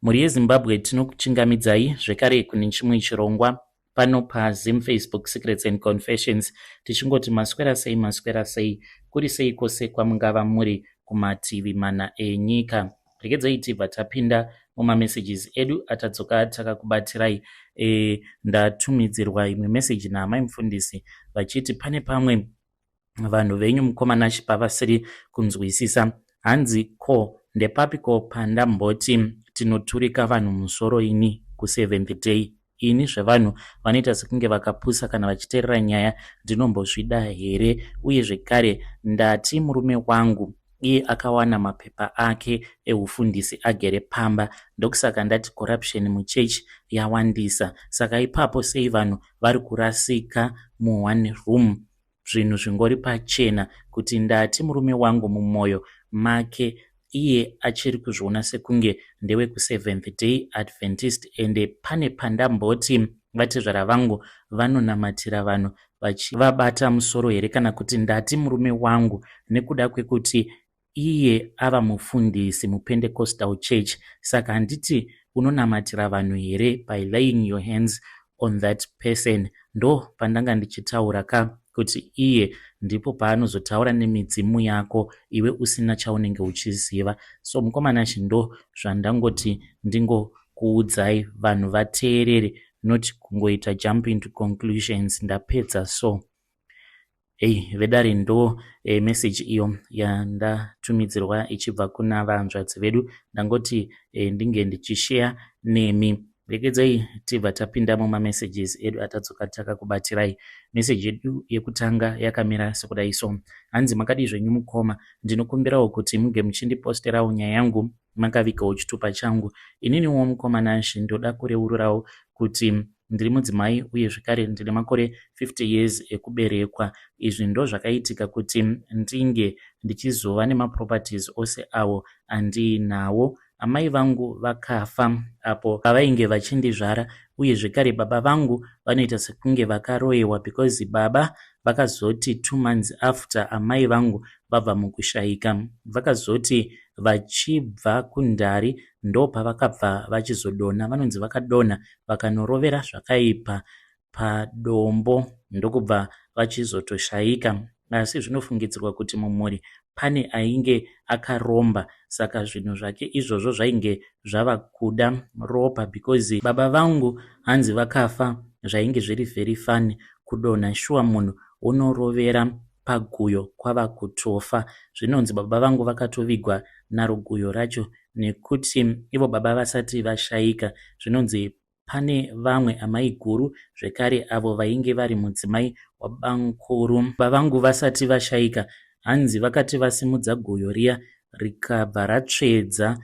Mhuri yeZimbabwe tinokuchingamidzai zvekare kune chimwe chirongwa pano paZim Facebook Secrets and Confessions tichingoti maswera sei maswera sei kuri sei kwose kwamungava muri kumativi mana enyika. Regedzai tibva tapinda mumamessages edu atadzoka takakubatirai. E, ndatumidzirwa imwe message naamai mufundisi vachiti pane pamwe vanhu venyu mukoma Nashy pavasiri kunzwisisa hanzi ko ndepapi ko pandamboti tinoturika vanhu musoro ini kuseventh day ini zvevanhu vanoita sekunge vakapusa kana vachiteerera nyaya ndinombozvida here uye zvekare ndati murume wangu iye akawana mapepa ake ehufundisi agere pamba ndokusaka ndati corruption muchechi yawandisa saka ipapo sei vanhu vari kurasika muone room Zvinhu zvingori pachena kuti ndati murume wangu mumoyo make iye achiri kuzviona sekunge ndewekuSeventh Day Adventist ende pane pandamboti vatezvara vangu vanonamatira vanhu vachivabata musoro here kana kuti ndati murume wangu nekuda kwekuti Iye ava mufundisi muPentecostal church saka handiti unonamatira vanhu here by laying your hands on that person ndo pandanga ndichitaura ka kuti iye ndipo paanozotaura nemidzimu yako iwe usina chaunenge uchiziva so mukoma Nashy ndo zvandangoti ndingokuudzai vanhu vateerere not kungoita jump into conclusions ndapedza so Hey vedare ndo eh, message iyo yandatumidzirwa ichibva kuna vahanzvadzi vedu ndangoti eh, ndinge ndichisheya nemi regedzai tibva tapinda mumamessages edu atadzoka takakubatirai message yedu yekutanga yakamira sekudai so hanzi makadii zvenyu mukoma ndinokumbirawo kuti muge muchindiposterawo nyaya yangu makavigawo chitupa changu ininiwo mukoma Nashe ndoda kureururawo kuti Ndiri mudzimai uye zvekare ndine makore 50 years ekuberekwa. Izvi ndozvakaitika kuti ndinge ndichizova nemaproperties ose awo andiinawo. Amai vangu vakafa apo pavainge vachindizvara uye zvekare baba vangu vanoita sekunge vakaroyewa because baba vakazoti 2 months after amai vangu vabva mukushaika vakazoti vachibva kundari ndopavakabva vachizodonha. Vanonzi vakadonha vakanorovera zvakaipa padombo ndokubva vachizotoshaika. Asi zvinofungidzirwa kuti mumhuri pane ainge akaromba saka zvinhu zvake izvozvo zvainge zvava kuda ropa because baba vangu hanzi vakafa zvainge zviri very funny kudonha shuwa munhu wonorovera paguyo kwava kutofa. Zvinonzi baba vangu vakatovigwa naro guyo racho nekuti ivo baba vasati vashaika. Zvinonzi pane vamwe amaiguru zvekare avo vainge vari mudzimai wabamukuru baba vangu vasati vashaika. Hanzi vakati vasimudza guyo riya rikabva ratsvedza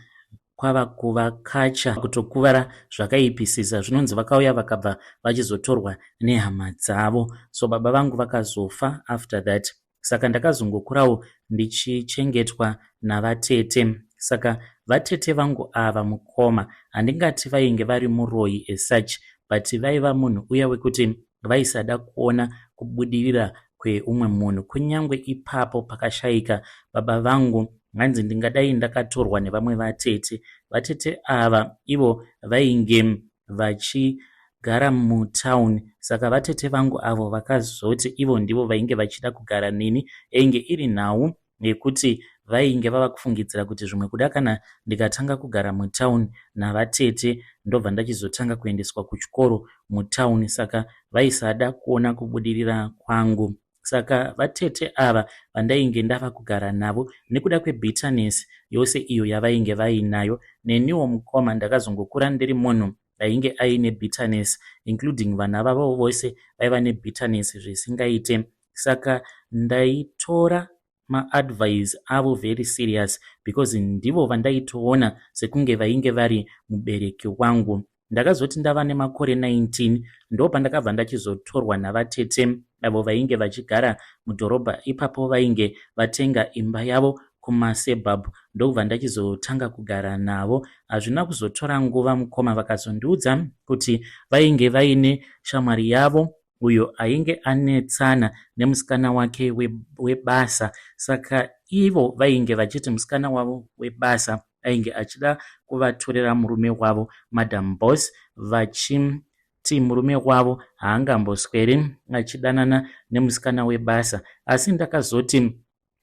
kwava kuvakacha kutokuvara zvakaipisisa. Zvinonzi vakauya vakabva vachizotorwa nehama dzavo. So baba vangu vakazofa after that. Saka ndakazongokurawo ndichichengetwa navatete. Saka vatete vangu ava mukoma handingati vainge vari muroyi as such but vaiva munhu uya wekuti vaisada kuona kubudirira kweumwe munhu. Kunyangwe ipapo pakashaika baba vangu hanzi ndingadai ndakatorwa nevamwe vatete. Vatete ava ivo vainge vachigara mutown saka vatete vangu avo vakazoti ivo ndivo vainge vachida kugara neni yainge iri nhau yekuti vainge vava kufungidzira kuti zvimwe kuda kana ndikatanga kugara mutown navatete ndobva ndachizotanga kuendeswa kuchikoro mutown saka vaisada kuona kubudirira kwangu. Saka vatete ava vandainge ndava kugara navo nekuda kwebitterness yose iyo yavainge vainayo neniwo mukoma ndakazongokura ndiri munhu ainge aine bitterness including vana vavo vose vaiva nebitterness zvisingaite saka ndaitora maadvice avo very serious because ndivo vandaitoona sekunge vainge vari mubereki wangu. Ndakazoti ndava nemakore 19 ndopandakabva ndachizotorwa navatete avo vainge vachigara mudhorobha ipapo vainge vatenga imba yavo kumasebhabhu ndokubva ndachizotanga kugara navo. Hazvina kuzotora nguva mukoma vakazondiudza kuti vainge vaine shamwari yavo uyo ainge anetsana nemusikana wake webasa saka ivo vainge vachiti musikana wavo webasa Ainge achida kuvatorera murume wavo Madam Boss vachiti murume wavo haangambosweri achidanana nemusikana webasa. Asi ndakazoti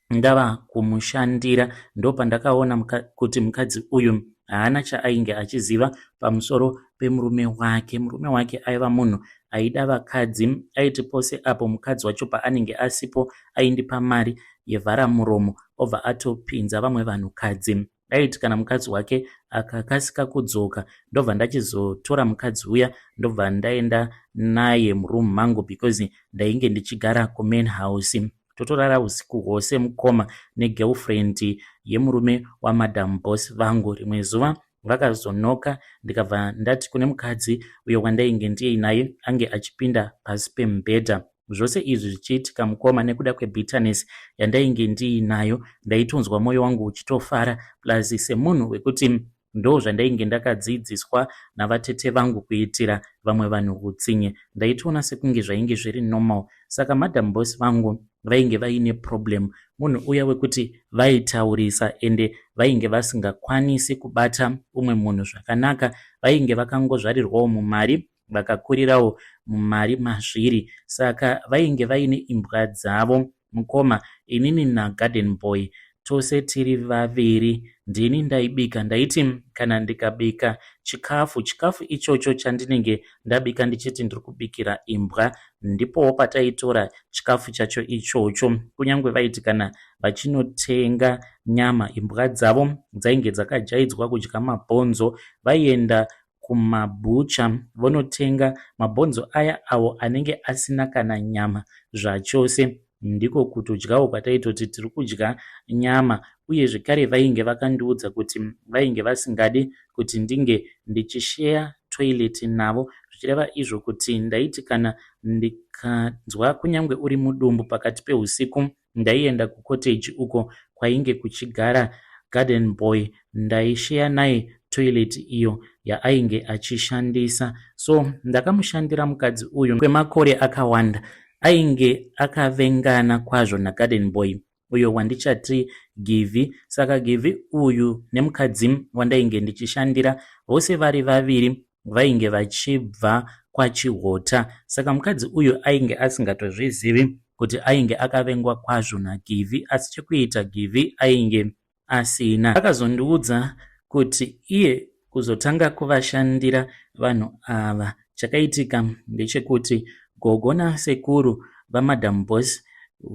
ndava kumushandira ndopandakaona kuti mukadzi uyu haana chaainge achiziva pamusoro pemurume wake. Murume wake aiva munhu aida vakadzi, aiti pose apo mukadzi wacho paanenge asipo aindipa mari yevharamuromo obva atopinza vamwe vanhukadzi. Aiti kana mukadzi wake akakasika kudzoka ndobva ndachizotora mukadzi uya ndobva ndaenda naye muroom mangu because ndainge ndichigara kumain house. Totorara usiku hwose mukoma negirlfriend yemurume wamadam boss vangu. Rimwe zuva vakazonoka ndikabva ndati kune mukadzi uyo wandainge ndiinaye ange achipinda pasi pemubhedha. Zvose izvi zvichiitika mukoma nekuda kwebitterness yandainge ndiinayo ndaitonzwa moyo wangu uchitofara plus semunhu wekuti ndozvandainge ndakadzidziswa navatete vangu kuitira vamwe vanhu hutsinye ndaitoona sekunge zvainge zviri normal. Saka madam boss vangu vainge vaine problem munhu uya wekuti vaitaurisa ende vainge vasingakwanisi kubata umwe munhu zvakanaka vainge vakangozvarirwawo mumari vakakurirawo mumari mazviri saka vainge vaine imbwa dzavo mukoma inini nagarden boy tose tiri vaviri ndini ndaibika ndaiti kana ndikabika chikafu chikafu ichocho chandinenge ndabika ndichiti ndiri kubikira imbwa ndipowo pataitora chikafu chacho ichocho kunyange vaiti kana vachinotenga nyama imbwa dzavo dzainge dzakajaidzwa kudya mabhonzo vaienda kumabhucha vonotenga mabhonzo aya awo anenge asina kana nyama zvachose. Ndiko kutodyawo kwataitoti tiri kudya nyama uye zvekare vainge vakandiudza kuti vainge vasingadi kuti ndinge ndichisheya toilet navo zvichireva izvo kuti ndaiti kana ndikanzwa kunyange uri mudumbu pakati peusiku Ndaienda kucottage uko kwainge kuchigara garden boy ndaisheya naye toilet iyo yaainge achishandisa so ndakamushandira mukadzi uyu kwemakore akawanda. Ainge akavengana kwazvo nagarden boy uyo wandichati Givhi saka Givhi uyu nemukadzi wandainge ndichishandira vose vari vaviri vainge vachibva kwaChihota saka mukadzi uyu ainge asingatozvizivi kuti ainge akavengwa kwazvo naGivhi asi chekuita Givhi ainge asina. Akazondiudza kuti iye kuzotanga kuvashandira vanhu ava chakaitika ndechekuti gogo nasekuru vaMadam Boss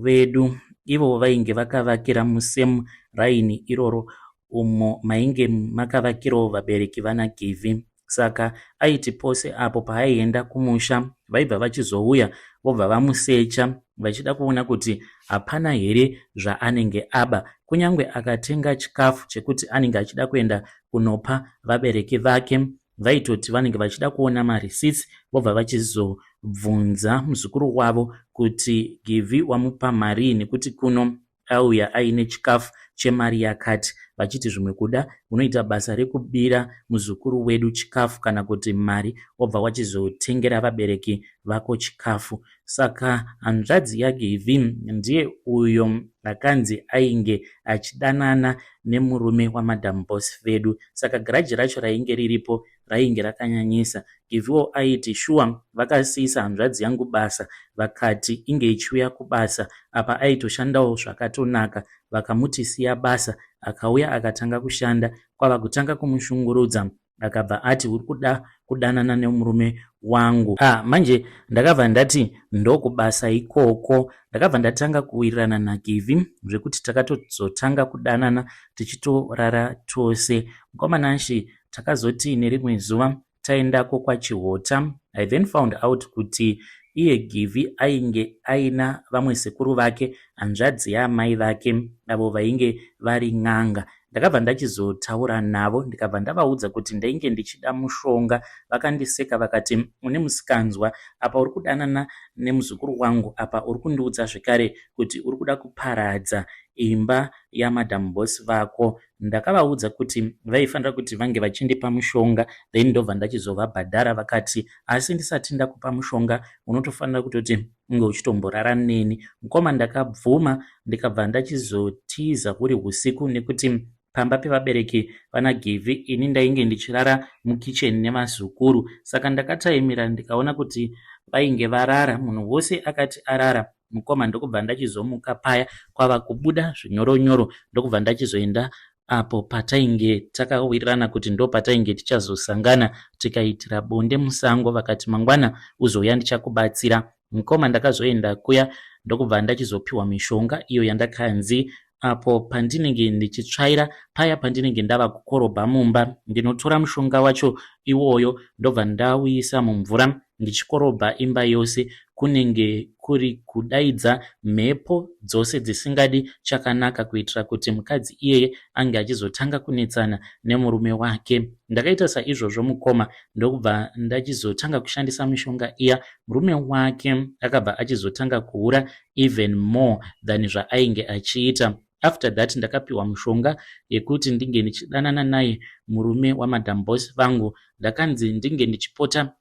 vedu ivo vainge vakavakira musame raini iroro umo mainge makavakirawo vabereki vana Givhi. Saka aiti pose apo paaienda kumusha vaibva vachizouya vobva vamusecha vachida kuona kuti hapana here zvaanenge aba. Kunyangwe akatenga chikafu chekuti anenge achida kuenda kunopa vabereki vake vaitoti vanenge vachida kuona mareceipts vobva vachizobvunza muzukuru wavo kuti Givhi wamupa marii nekuti kuno auya aine chikafu chemari yakati vachiti zvimwe kuda unoita basa rekubira muzukuru wedu chikafu kana kuti mari wobva wachizotengera vabereki vako chikafu. Saka hanzvadzi yaGivy ndiye uyo akanzi ainge achidanana nemurume waMadam Boss vedu. Saka grudge racho rainge riripo rainge rakanyanyisa. Givhiwo aiti shuwa vakasiisa hanzvadzi yangu basa vakati inge ichiuya kubasa apa aitoshandawo zvakatonaka vakamuti siya basa akauya akatanga kushanda kwava kutanga kumushungurudza akabva ati uri kuda kudanana nemurume wangu. Ah manje ndakabva ndati ndokubasa ikoko. Ndakabva ndatanga kuwirirana naGivhi zvekuti takatozotanga kudanana tichitorara tose. Mukoma Nashy Takazoti nerimwe zuva taendako kwaChihota, I then found out kuti iye Givhi ainge aina vamwe sekuru vake hanzvadzi yaamai vake avo vainge vari n'anga. Ndakabva ndachizotaura navo ndikabva ndavaudza kuti ndainge ndichida mushonga. Vakandiseka vakati une musikanzwa apa uri kudanana nemuzukuru wangu apa uri kundiudza zvekare kuti uri kuda kuparadza imba yamadam boss vako. Ndakavaudza kuti vaifanira kuti vange vachindipa mushonga then ndobva ndachizovabhadhara vakati asi ndisati ndakupa mushonga unotofanira kutoti unge uchitomborara neni. Mukoma ndakabvuma ndikabva ndachizotiza huri husiku nekuti. pamba pevabereki vana Givhi ini ndainge ndichirara mukicheni nevazukuru. Saka ndakataimira ndikaona kuti vainge varara, munhu wose akati arara mukoma ndokubva ndachizomuka paya kwava kubuda zvinyoronyoro ndokubva ndachizoenda apo patainge takawirirana kuti ndopatainge tichazosangana tikaitira bonde musango vakati mangwana uzouya ndichakubatsira. Mukoma ndakazoenda kuya ndokubva ndachizopiwa mishonga iyo yandakanzi apo pandinenge ndichitsvaira paya pandinenge ndava kukorobha mumba ndinotora mushonga wacho iwoyo ndobva ndauisa mumvura ndichikorobha imba yose kunenge kuri kudaidza mhepo dzose dzisingadi chakanaka kuitira kuti mukadzi iyeye ange achizotanga kunetsana nemurume wake. Ndakaita saizvozvo mukoma ndokubva ndachizotanga kushandisa mishonga iya. Murume wake akabva achizotanga kuhura even more than zvaainge achiita. After that ndakapiwa mushonga yekuti ndinge ndichidanana naye murume wamadam boss vangu. Ndakanzi ndinge ndichipota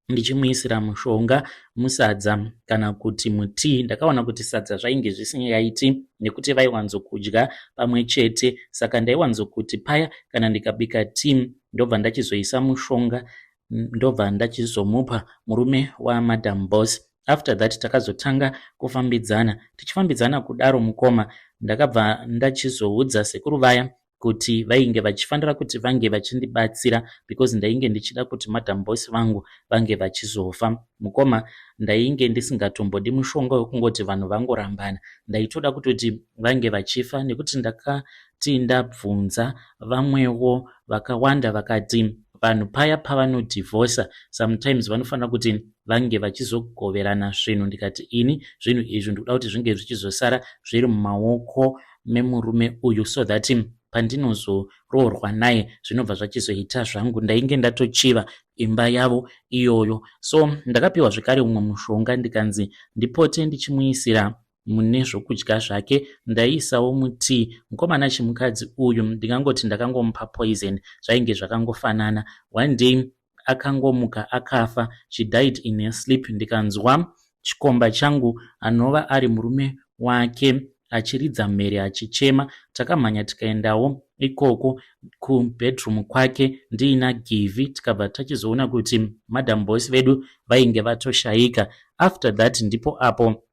ndichimuisira mushonga musadza kana kuti mutii. Ndakaona kuti sadza zvainge zvisingaiti nekuti vaiwanzokudya pamwe chete saka ndaiwanzokuti paya kana ndikabika tii ndobva ndachizoisa mushonga ndobva ndachizomupa murume wamadam boss. After that takazotanga kufambidzana. Tichifambidzana kudaro mukoma ndakabva ndachizoudza sekuru vaya kuti vainge vachifanira kuti vange vachindibatsira because ndainge ndichida kuti madam boss vangu vange vachizofa. Mukoma ndainge ndisingatombodi mushonga wekungoti vanhu vangorambana. Ndaitoda kutoti vange vachifa nekuti ndakati ndabvunza vamwewo vakawanda vakati vanhu paya pavanodhivhosa sometimes vanofanira kuti vange vachizogoverana zvinhu ndikati ini zvinhu izvi ndikuda kuti zvinge zvichizosara zviri mumaoko memurume uyu so that pandinozoroorwa naye zvinobva zvachizoita zvangu. Ndainge ndatochiva imba yavo iyoyo so ndakapiwa zvekare umwe mushonga ndikanzi ndipote ndichimuisira mune zvokudya zvake ndaiisawo mutii. Mukomana chimukadzi uyu ndingangoti ndakangomupa poison zvainge zvakangofanana. One day akangomuka akafa, she died in her sleep ndikanzwa chikomba changu anova ari murume wake achiridza mhere achichema. Takamhanya tikaendawo ikoko kubedroom kwake ndiina Givhi tikabva tachizoona kuti madam boss vedu vainge vatoshaika. After that ndipo apo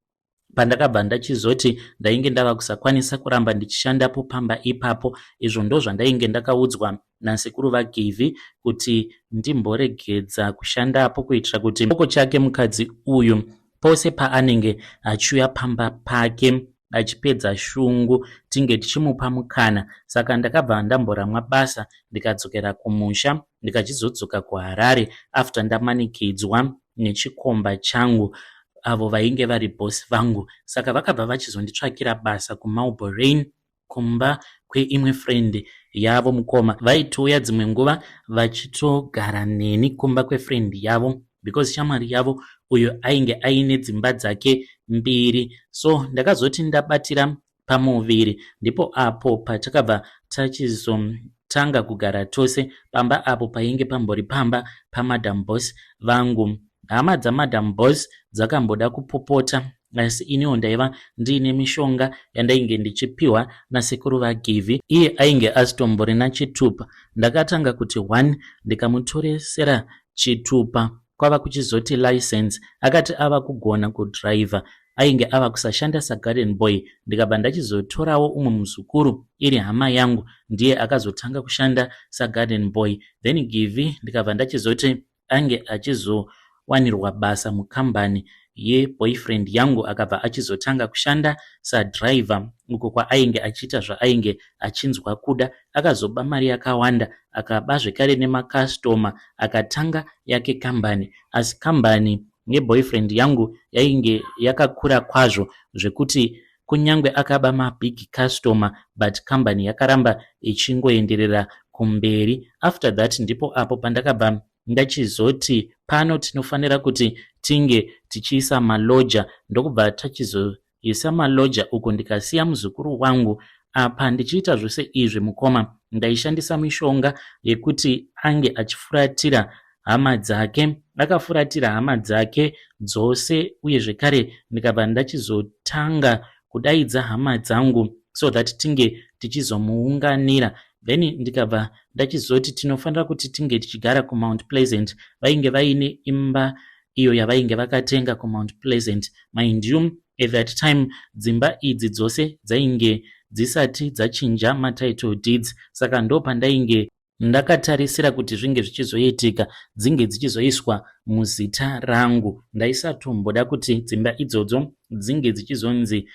pandakabva ndachizoti ndainge ndava kusakwanisa kuramba ndichishandapo pamba ipapo izvo ndozvandainge ndakaudzwa nasekuru vaGivhi kuti ndimboregedza kushandapo kuitira kuti choko chake mukadzi uyu pose paanenge achiuya pamba pake achipedza shungu tinge tichimupa mukana. Saka ndakabva ndamboramwa basa ndikadzokera kumusha ndikachizodzoka kuHarare after ndamanikidzwa nechikomba changu avo vainge vari boss vangu. Saka vakabva vachizonditsvakira basa kuMarlborough kumba kweimwe friend yavo mukoma. Vaitouya dzimwe nguva vachitogara neni kumba kwefriend yavo because shamwari yavo uyo ainge aine dzimba dzake mbiri. So ndakazoti ndabatira pamuviri ndipo apo patakabva tachizotanga kugara tose pamba apo painge pambori pamba pamadam boss vangu. Hama dzamadam boss dzakamboda kupopota asi iniwo ndaiva ndiine mishonga yandainge ndichipiwa nasekuru vaGivhi. Iye ainge asitomborina chitupa. Ndakatanga kuti one ndikamutoresera chitupa kwava kuchizoti license. Akati ava kugona kudhiraivha ainge ava kusashanda sagarden boy ndikabva ndachizotorawo umwe muzukuru iri hama yangu ndiye akazotanga kushanda sagarden boy then Givhi ndikabva ndachizoti ange achizowanirwa basa mukambani yeboyfriend yangu akabva achizotanga kushanda sadhiraivha uko kwaainge achiita zvaainge achinzwa kuda. Akazoba mari yakawanda akaba zvekare nemakasitoma akatanga yake kambani asi kambani yeboyfriend yangu yainge yakakura kwazvo zvekuti kunyange akaba mabig customer but kambani yakaramba ichingoenderera kumberi. After that ndipo apo pandakabva ndachizoti pano tinofanira kuti tinge tichiisa maloja ndokubva tachizoisa maloja uko ndikasiya muzukuru wangu apa ndichiita zvose izvi mukoma ndaishandisa mishonga yekuti ange achifuratira hama dzake. Akafuratira hama dzake dzose uye zvekare ndikabva ndachizotanga kudaidza hama dzangu. so that tinge tichizomuunganira. Then ndikabva ndachizoti tinofanira kuti tinge tichigara kuMount Pleasant. Vainge vaine imba iyo yavainge vakatenga kuMount Pleasant. Mind you, at that time dzimba idzi dzose dzainge dzisati dzachinja matitle deeds, saka ndo pandainge ndakatarisira kuti zvinge zvichizoitika, dzinge dzichizoiswa muzita rangu. Ndaisatomboda kuti dzimba idzodzo dzinge dzichizonzi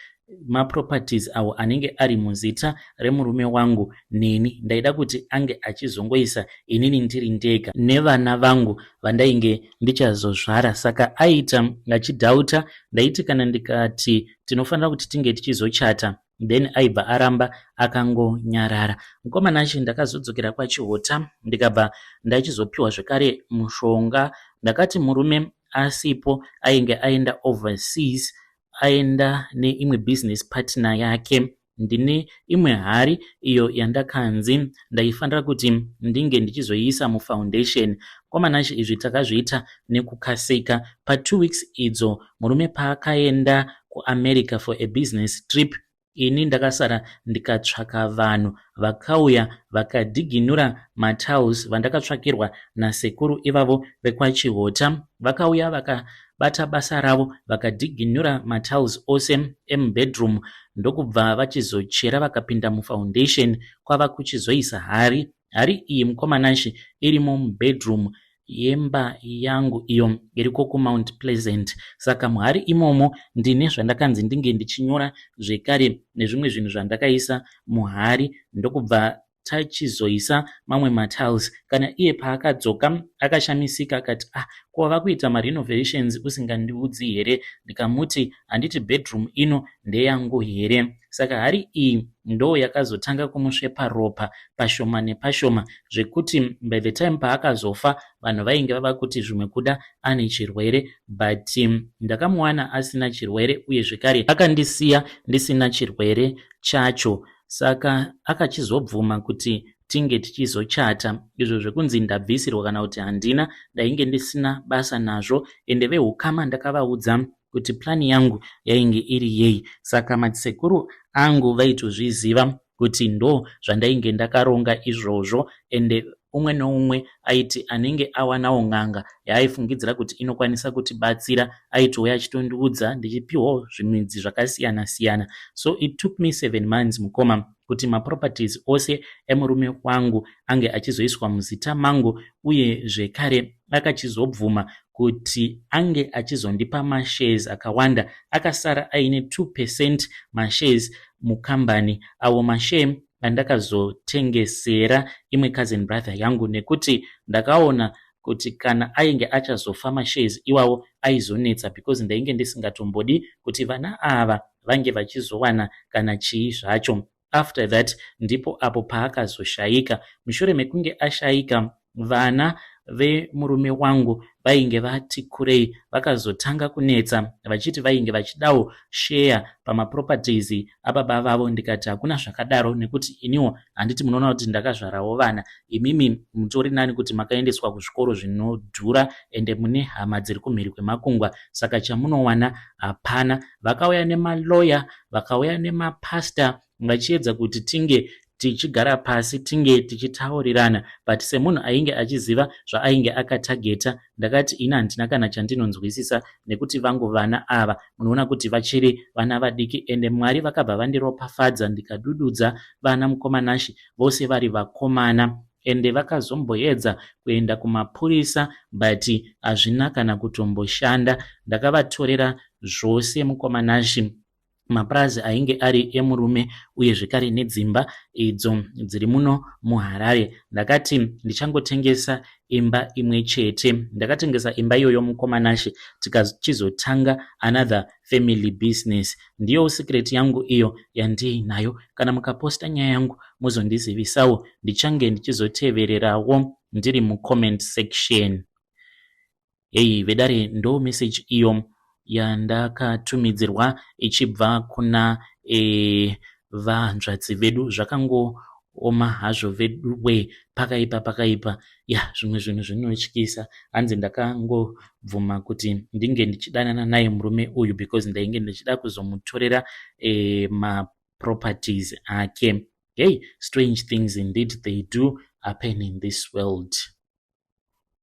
maproperties awo anenge ari muzita remurume wangu neni. Ndaida kuti ange achizongoisa inini ndiri ndega nevana vangu vandainge ndichazozvara. Saka aita achidoubta. Ndaiti kana ndikati tinofanira kuti tinge tichizochata, then aibva aramba akangonyarara. Mukomana achi ndakazodzokera kwaChihota, ndikabva ndachizopiwa zvekare mushonga. Ndakati murume asipo, ainge aenda overseas, aenda neimwe business partner yake. Ndine imwe hari iyo yandakanzi ndaifanira kuti ndinge ndichizoiisa mufoundation. Komanashi, izvi takazviita nekukasika. Pa2 weeks idzo murume paakaenda kuAmerica for a business trip, ini ndakasara ndikatsvaka vanhu vakauya vakadhiginura matiles vandakatsvakirwa nasekuru ivavo vekwaChihota. Vakauya vakabata basa ravo, vakadhiginura matiles ose emubedroom, ndokubva vachizochera vakapinda mufoundation kwava kuchizoisa hari. Hari iyi, mukomanashi, irimo mubedroom yemba yangu iyo iriko kuMount Pleasant. Saka muhari imomo ndine zvandakanzi ndinge ndichinyora zvekare nezvimwe zvinhu zvandakaisa muhari, ndokubva tachizoisa mamwe matiles. Kana iye paakadzoka akashamisika, akati, "Ah, ko wava kuita marenovations usingandiudzi here?" Ndikamuti, "Handiti bedroom ino ndeyangu here?" Saka hari iyi ndo yakazotanga kumusvepa ropa pashoma nepashoma, zvekuti by the time paakazofa vanhu vainge vava kuti zvimwe kuda ane chirwere, but ndakamuwana asina chirwere, uye zvekare akandisiya ndisina chirwere chacho. Saka akachizobvuma kuti tinge tichizochata. Izvo zvekunzi ndabvisirwa kana kuti handina, ndainge ndisina basa nazvo. Ende veukama ndakavaudza kuti plan yangu yainge iri yei, saka masekuru angu vaitozviziva kuti ndo zvandainge ndakaronga izvozvo. Ende umwe neumwe aiti anenge awanawo n'anga yaaifungidzira kuti inokwanisa kutibatsira aitouya achitondiudza, ndichipiwawo zvimidzi zvakasiyana siyana. So it took me 7 months, mukoma, kuti maproperties ose emurume wangu ange achizoiswa muzita mangu. Uye zvekare akachizobvuma kuti ange achizondipa mashares akawanda. Akasara aine 2% mashares mukambani. Awo mashare andakazotengesera imwe cousin brother yangu, nekuti ndakaona kuti kana ainge achazofa mashares iwawo aizonetsa, because ndainge ndisingatombodi kuti vana ava vange vachizowana kana chii zvacho. After that ndipo apo paakazoshayika. Mushure mekunge ashayika, vana vemurume wangu vainge vati kurei vakazotanga kunetsa vachiti vainge vachidawo share pamaproperties ababa vavo. Ndikati hakuna zvakadaro, nekuti iniwo handiti munoona kuti ndakazvarawo vana? Imimi mutori nani kuti makaendeswa kuzvikoro zvinodhura, ende mune hama dziri kumhiri kwemakungwa, saka chamunowana hapana. Vakauya nemaloya, vakauya nemapasta, vachiedza kuti tinge tichigara pasi, tinge tichitaurirana, but semunhu ainge achiziva zvaainge akatargeta, ndakati ini handina kana chandinonzwisisa, nekuti vangu vana ava munoona kuti vachiri vana vadiki. Ende Mwari vakabva vandiropafadza, ndikadududza vana, mukomanashi, vose vari vakomana. Ende vakazomboedza kuenda kumapurisa, but hazvina kana kutomboshanda. Ndakavatorera zvose, mukomanashi, mapurazi ainge ari emurume, uye zvekare nedzimba idzo dziri muno muHarare. Ndakati ndichangotengesa imba imwe chete. Ndakatengesa imba iyoyo, mukomanashi, tikachizotanga another family business. Ndiyo secret yangu iyo yandiinayo. Kana mukaposta nyaya yangu muzondizivisawo, ndichange ndichizotevererawo ndiri mucomment section. Hei vedare, ndo message iyo yandakatumidzirwa ichibva kuna vanzvadzi vedu. Zvakangooma hazvo veduwe, pakaipa, pakaipa ya. Zvimwe zvinhu zvinotyisa. Hanzi ndakangobvuma kuti ndinge ndichidanana naye murume uyu because ndainge ndichida kuzomutorera. maproperties ake. Hey, strange things indeed, they do happen in this world.